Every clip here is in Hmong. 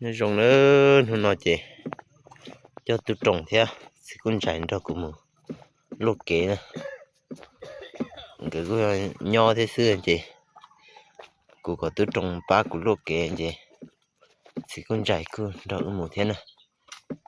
Nyob zoo na, hnub no ces coj tub Roos thiab txiv Kuj Ntsais nrog kuv mus luaj kev na. Nkawd kuj nyob thiab xwb ces kuv kom tub Roos pab kuv luaj kev ces txiv Kuj Ntsais kuj nrog wb mus thiab na.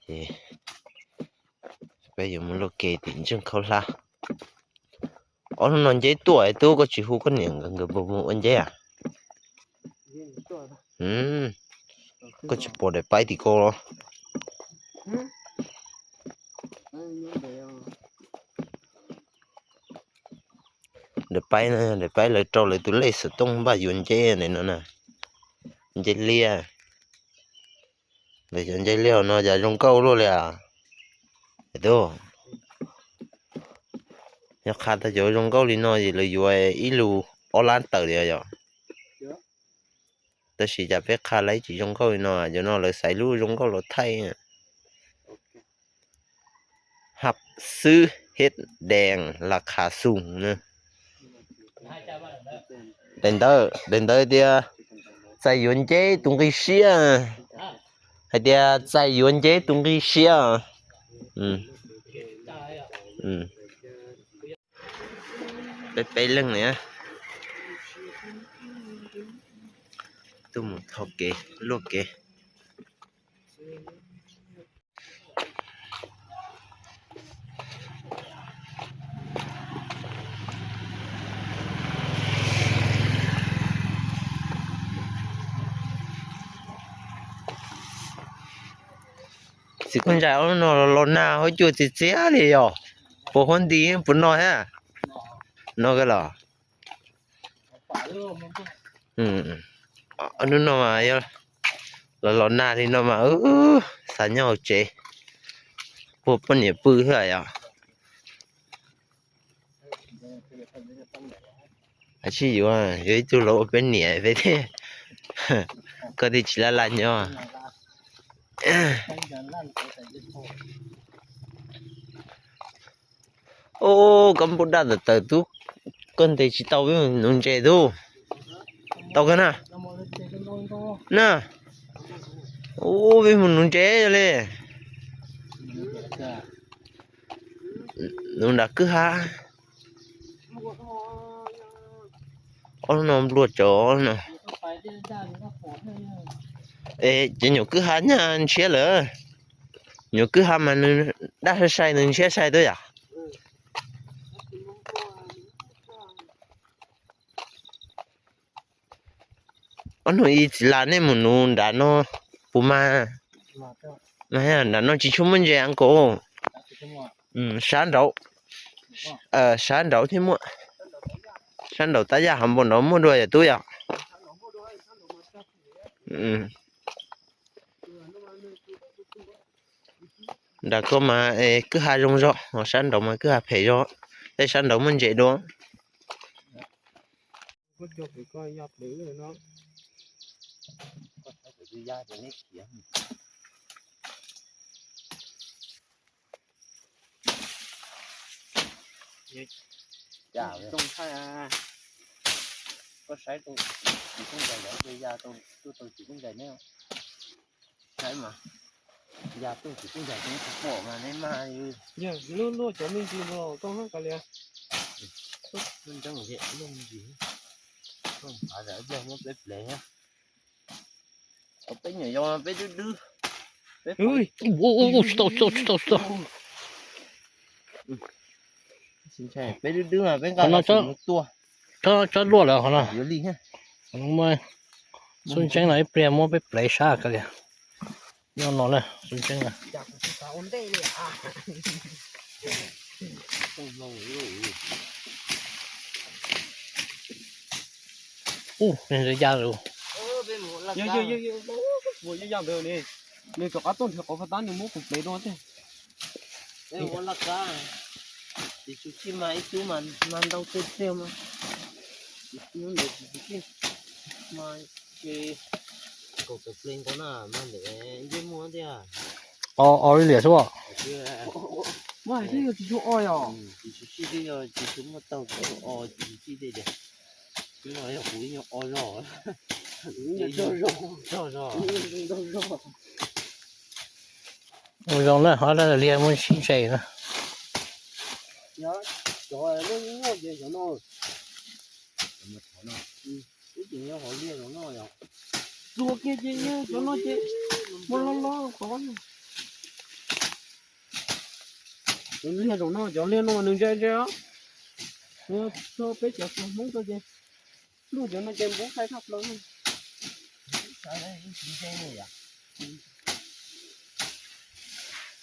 Ces peb yuav mus luaj kev tim Ntseej Khaub Hlab. Ob hnub no nceb tuaj tub, koj tsis hu koj niam nkawd mus ua nceb a? Koj tsis pom daim paib tim ko los? Daim paib, daim paib lawv rau lawv tus lej xov tooj npaj yuav nceb ntawm no na. Nceb liaj. Lawv cov nceb liaj no cas zoo nkauj luaj li as. Tub, yog qha tau cov zoo nkauj li no ces lawv yuav ib lus ob lab tawm li yom. Tab sis cas peb qha lawv tsis zoo nkauj li no, cov no lawv xaiv lub zoo nkauj los thaij. Hab xwb, hej dees las kha xus na. Daim ntawv, daim ntawv tias txais yuav nceb tus nqi siab, hais tias txais yuav nceb tus nqi siab. Peb peb leeg na, tuaj mus tho kev luaj kev. Txiv Kuj Ntsais, ob hnub no los nag huab cua txias txias li yog, puas huab nti puas no thiab? No kawg los? Hnub no mas yog los los nag li no mas xav nyob hauv tsev, puag poj niam pw xwb yom. Ab, tsis yuav, yuav ib tug los ua peb niam peb thiaj, koj thiaj tsis laj laj nyob. Ub, koj npau daj tawm tawm tub, koj ntes tsis tau peb mus nuv ntses tub. Tau kawg na. Na. Ub, peb mus nuv ntses li. Nuv nram kwj ha. Ob hnub no nplua tsawv no. Es cov nyuam kwj ha nyaj ntshiab lawm. Nyuam kwj ha mas nws daj sai sai, nws ntshiab sai tuaj yom. Ob hnub ib txiv las nej mus nuv nram no puas mag? Nram no tsis tshua muaj ntses a nkaus. Sab nraud, sab nraud thiaj muaj. Sab nraud tab yaj hav npaum nraud muaj dua yom tub yom. Nram ko mas kwj ha zoo zog, sab nraud mas kwj ha phem zog, tej sab nraud muaj ntses dua. Koj saib tsis pub ncaim, yog ya tau tsis pub ncaim ne. Saib mas, ya tuaj tsis pub ncaim, tsis pom mas neb mag. Yog lub luaj cov me ntsis no koj hab kav liam. Lub ntseeb thiab lub me ntsis. Koj phav zam ib pliag muab peb plev. Peb nyuam yau peb dub dub. Tsis tau, tsis tau, tsis tau. Peb dub dub mas peb nqa no mus tua. Tsob, tsob luaj lawm qhov no. Xub ntseeb no ib pliag muab peb plev sab kav liam. Nyob no na, xub ntseeb na. Ub, ya lawm. Nws rov qab tuaj nrhiav qhov faj tab nws muab kuv plev dua thiab. Ua laj kab, tsis tshwm sij mas ib tug mas mag ntau tiag tiag mas. Ib tug ntawd tsis tshwm sij mas ces kaum tawm plev nkaus na, mag ntawm ncej muag thiab. O, o li liam xwb. Muab hais twb yog tsis tshua o yom. Tsis tshwm sij twb yog tsis tshua muaj taug o, tsis tshwm sij tej tias twb yog kuv ib nyuag o zog. Ua zoo na, ho liag muab sib ntses na. Txuas kiag ces cov no ces muaj lob lob qhov. Cov liag zaum no, cov liag no nws ntse ntse os. Txog peb cov Hmoob tau ces luaj cov no ces npub thaij tshaj plaws.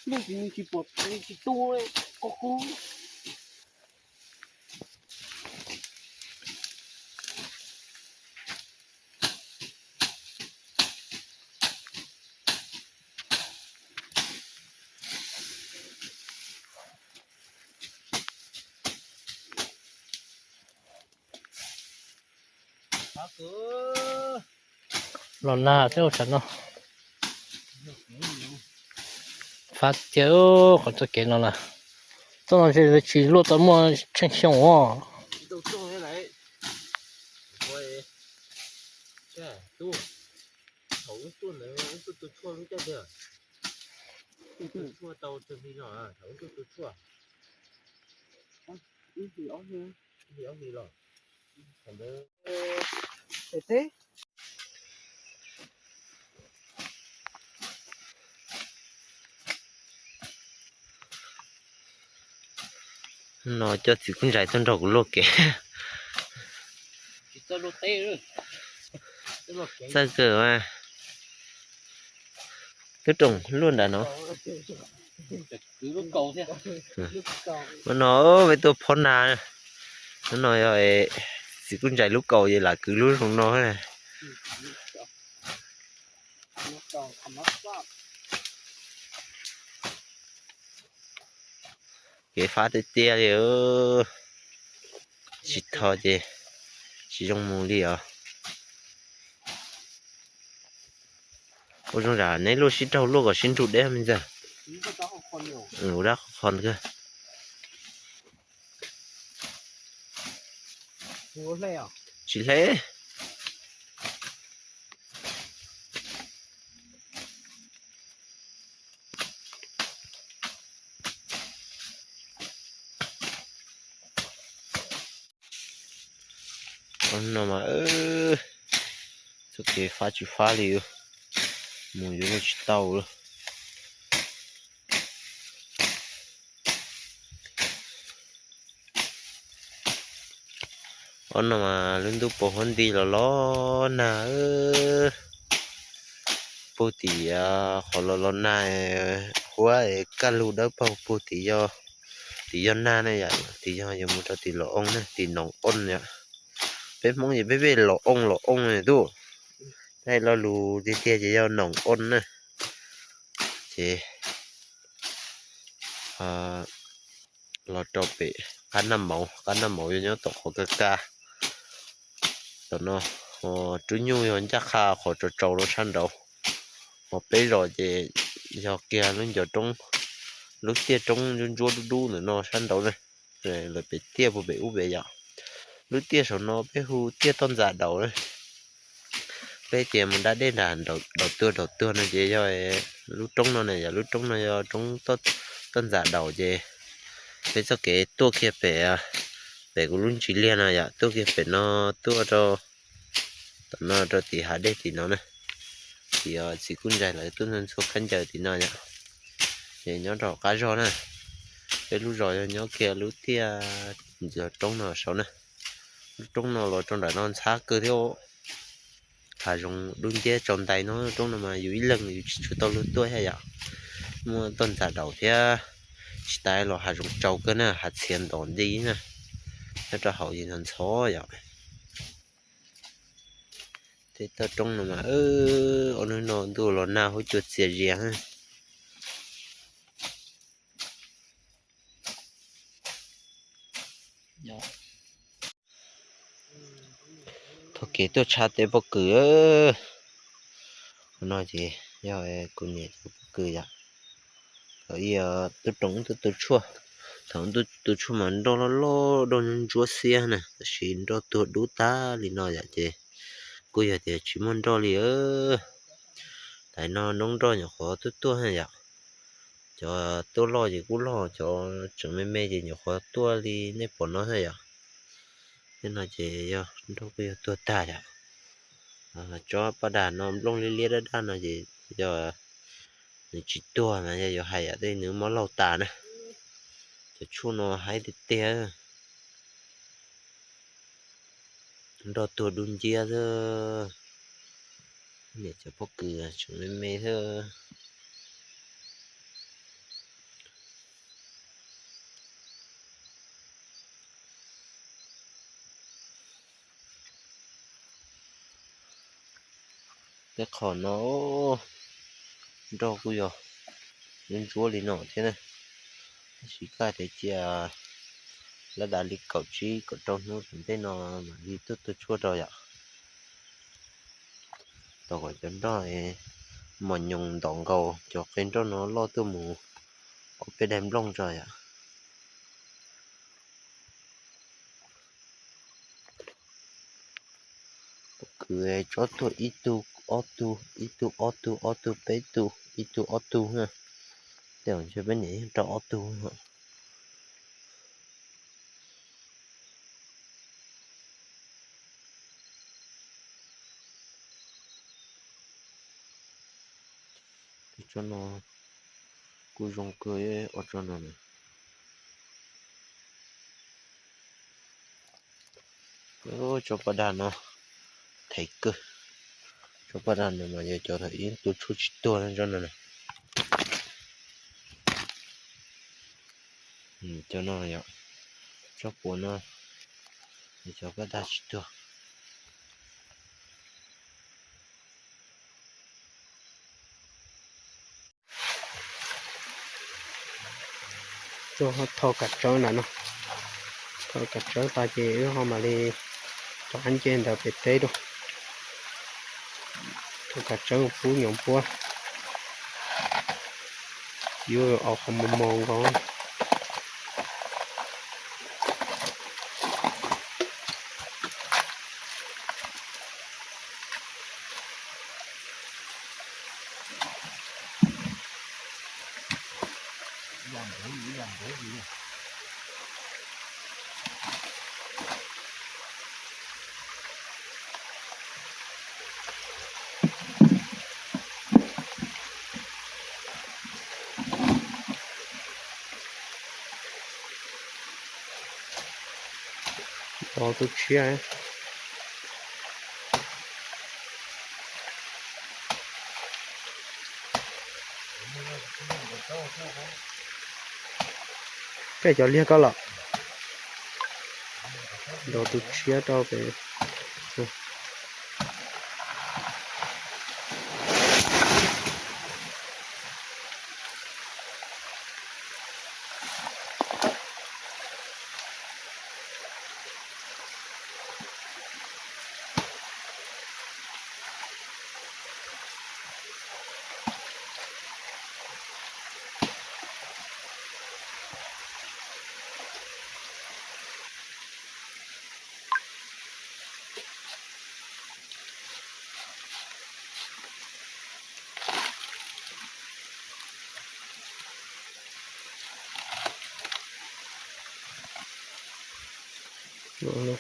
Luaj ces nws tsis pom, nws tsis tu, qub qub. Los nag thiab ua tshav no. Fab tiag, qhov txoj kev no na. Txoj no tsis luaj tau muaj tsheej xyoo os. No coj txiv kuj ntsais tuaj nrog kuv luaj kev. Txawj kawg. Tub Rooj, luaj nram no. Hnub no peb tuaj phob nag. Hnub no yog txiv kuj ntsais lub kaus ces lam kwv lub zoo no. Kev fab tiag tiag li. Tsis tho ces tsis zoo mus li os. Ua zoo zam neb luaj sib raug luaj kom sib nrug deb me ntxawg. Ua dab qhov qhov ntawd. Tsis hle. No mas txoj kev fab tsis fab li, mus yuav luaj tsis tau lawm. Ob no mas lub ntuj pos huab nti los los nag. Puag tim qhov los los nag, huab es kaj lug dawb paug puag tim, tim yog nag ne yom, tim yog yuav mus rau tim Los Oo ne, tim Noom Oo yom. Peb Hmoob ces peb peb Los Oo Los Oo tuj, tej lo lus tiag tiag ces yog Noom Oo na. Ces los rau pem qab Naj Mauv, qab Naj Mauv yog nyob tom qhov kaj kaj tom no. Rub Nyuj yog ncaj qha qhov tsaus tsaus rau sab nraud. Ho peb zos ces yog kiag lub ncov roob, lub tiaj roob ntsuab ntsuab dub dub ntawm no sab nraud na. Lawv pem tiaj puag pem ub pem yom. Lub tiaj saum no peb hu tiaj toj ntxas daus na. Peb ces mus da dej nram daus tuag daus tuag no ces yog lub roob no na, yog lub roob no yog roob toj ntxas daus ces peb txoj kev tuaj kiag pem, pem kuv lub ntsis liag no yom, tuaj kiag pem no tuaj rau tom no rau tim hav dej tim no na. Tim txiv kuj ntsais lawv tuaj ntxhua khaub ncaws tim no yom. Ces nyob rau qab zos na, peb lub zos yog nyob kiag lub tiaj ntxhua roob no saud na. Lub roob no los rau nram no ntxhab kawg thiab. Hav zoov dub nciab tsaus ntais no, roob no mas yus ib leeg yus tsis tshua tau luag tuaj thiab yom. Muaj toj ntxas daus thiab, tsis tas los hav zoov tsaus kawg na, hav txhiav ntom nti na, nyob rau hauv ces ntxhov ntxhov yom. Tej toj roob no mas, ob hnub no ntuj los nag huab cua txias zias. Taug kev tuaj tshab tej pob kws. Qhov no ces yog kuv niam cov pob kws yom. Thaum ub Tub Rooj tuaj tu tshuaj, thaum ub tuaj tu tshuaj mas nroj loj loj doj ntsuab xiab na, tab sis nroj tuag dub tag li no yom ces kuv kuj yog tias tsis muaj nroj li. Tam no noob nroj nyuam qhuav tuaj tuaj yom. Cov tuaj loj ces kuj loj, cov tseem me me ces nyuam qhuav tuaj li nej pom no xwb yom. Tej no ces yog nroj kuj yog tuag tag yom. Tsob paj daj no nplooj liab liab daj daj no ces yog nws tsis tuag mas yog yuav hais yom, tej nws mob laug tas na. Cov tshuaj no haib tiag tiag. Nroj tuag dub nciab xwb. Niam cov pob kws tseem me me xwb. Tej qhov no nroj kuj yog ntsuab ntsuab li no thiab na. Tab sis kaj tias cia lab dav li kaum tsib kaum rau hnub tom ntej no mam li tuaj tuaj tshuaj rau yom. Tos kom cov nroj mos nyoos ntaus nkaus cov qe nroj no loj tuaj mus ob peb daim nplooj tso yom. Pob kws tsob tuag ib tug ob tug, ib tug ob tug, ob tug peb tug, ib tug ob tug na. Tej zaum ntshe peb niam yeej rau ob tug. Tsob no kuj zoo kawg, ob tsob no na. Tsob paj daj no them kawg. Tsob paj daj no mas yog cov thaum ub tuaj tshuaj tsis tuag tsob no na. Cov no yom, tsob puas no, cov paj daj tsis tuag. Tuaj thau kav tsawb ntawm no, thau kav tsawb tas ces wb ho mam li rov qab nce ntawm pem teb dua. Thau kav tsawb pub nyoov puab, yuav aus qhov mos mos nkaus. Los tus tshiab. Koj cov liag koj los. Los tus tshiab rau pem.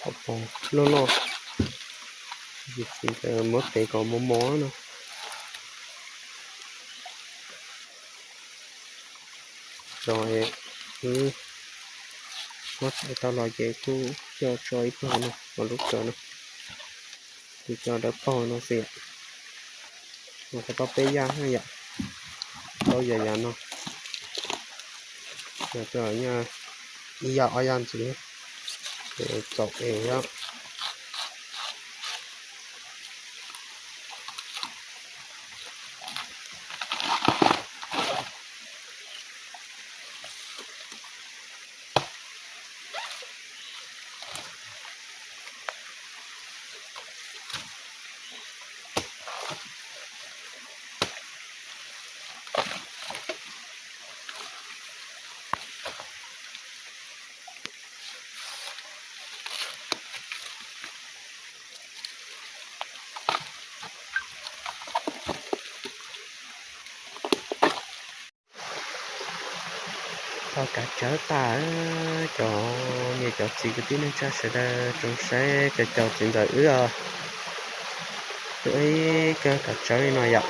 Qhov pob loj loj, muab tev kom mos mos no. Tso, wb muab tev tau los ces kuj coj tso ib pliag no hauv lub kawm no, kuj coj dawb paug no xwb. Mus qhov tau peb yaj na yom, tau yam yam no, yog coj ib yaj ob yaj ntxiv, ces txaus es yom. Kav tsawb tas, cov niam cov txiv kwv tij neej tsa sawv daws tsoom saib, cov caum txiv ntxawm wb os, wb ib kawg kav tsawb li no yom.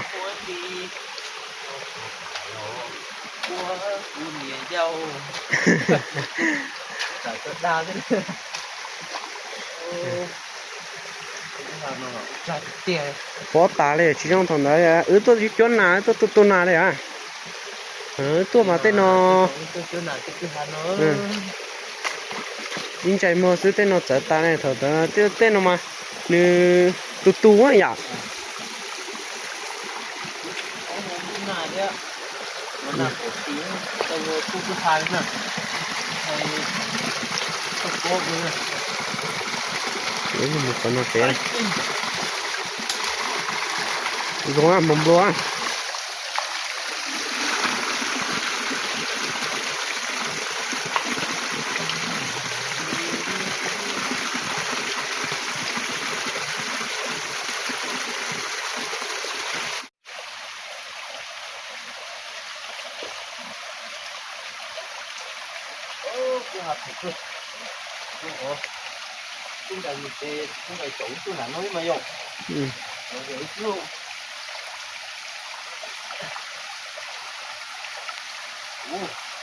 Pob tas li tsis zoo thaum ntawd, wb tuaj cuab nas, wb tuaj tu tu nas li a. Wb tuaj mas tej no, ib ntsais muag xwb tej no txawv tas li thaum ntawd, tej no mas nws tu tu yom. Mus qhov no pem, zoo mos nplua.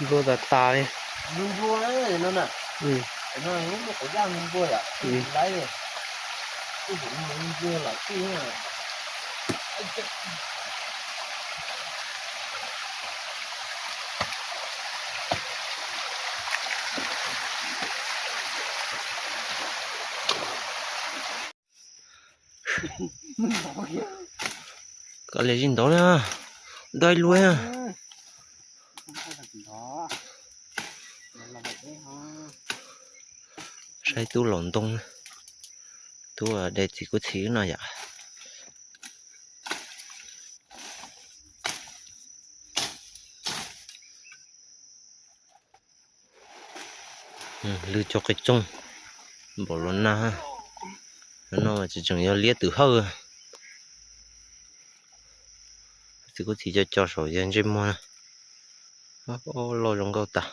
Nplua tas tas li. Kav liam zis ntov na, dai luaj. Saib tub laus ntoo, tub de txiv kub txhis no yom. Lwg cov qe tsooj npaum los nag, no tseem yog liab twm hawj. Txiv kub txhis co co saum yawg ntsej muag na. Loj zoo nkauj tas.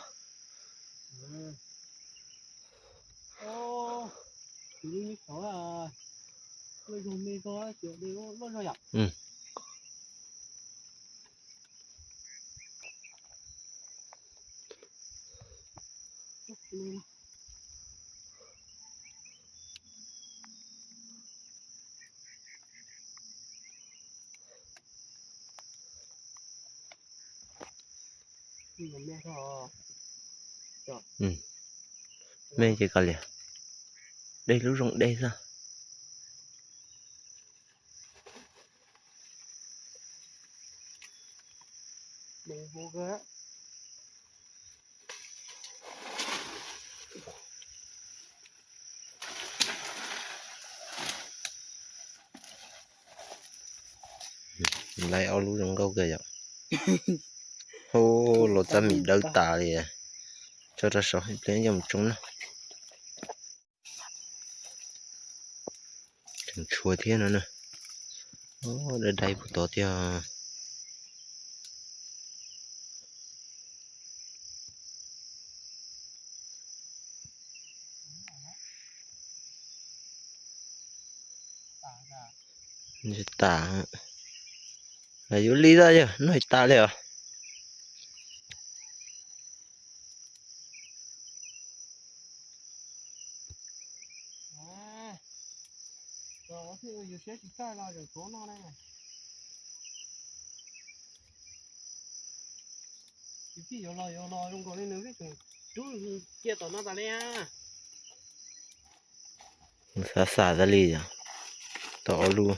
Me ces kav liam, dej lub zoo dej xwb. Laiv ob lub zoo nkauj kawg yom. Hos, los txaj mim dawb tas li. Tso rau saum ib pliag coj mus tsoo na. Tseem tshuav thiab no na. Dai dai puag tod tiag. Ntshe tas, yuav li tag yog no tas li os. Xav xav tas li os, tau ob lub.